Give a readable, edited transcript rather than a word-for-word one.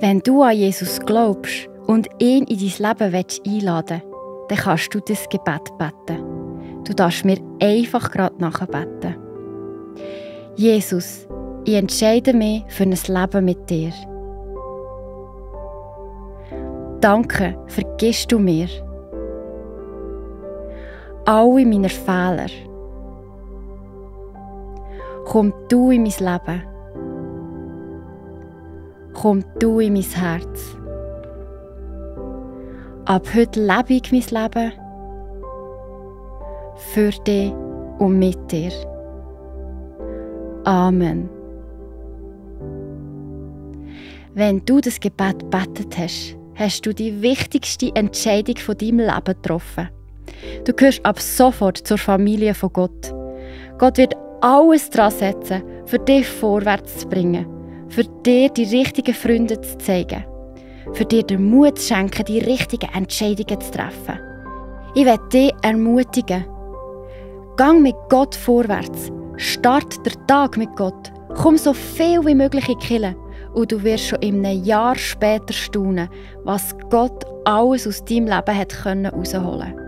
Wenn du an Jesus glaubst und ihn in dein Leben einladen willst, dann kannst du das Gebet beten. Du darfst mir einfach gerade nachbeten. Jesus, ich entscheide mich für ein Leben mit dir. Danke, vergisst du mir alle meine Fehler. Komm du in mein Leben. Komm du in mein Herz. Ab heute lebe ich mein Leben für dich und mit dir. Amen. Wenn du das Gebet gebetet hast, hast du die wichtigste Entscheidung von deinem Leben getroffen. Du gehörst ab sofort zur Familie von Gott. Gott wird alles daran setzen, für dich vorwärts zu bringen, für dir die richtigen Freunde zu zeigen, für dir den Mut zu schenken, die richtigen Entscheidungen zu treffen. Ich werde dich ermutigen. Gang mit Gott vorwärts. Start den Tag mit Gott. Komm so viel wie möglich in die Kirche und du wirst schon in einem Jahr später staunen, was Gott alles aus deinem Leben hat herausholen können.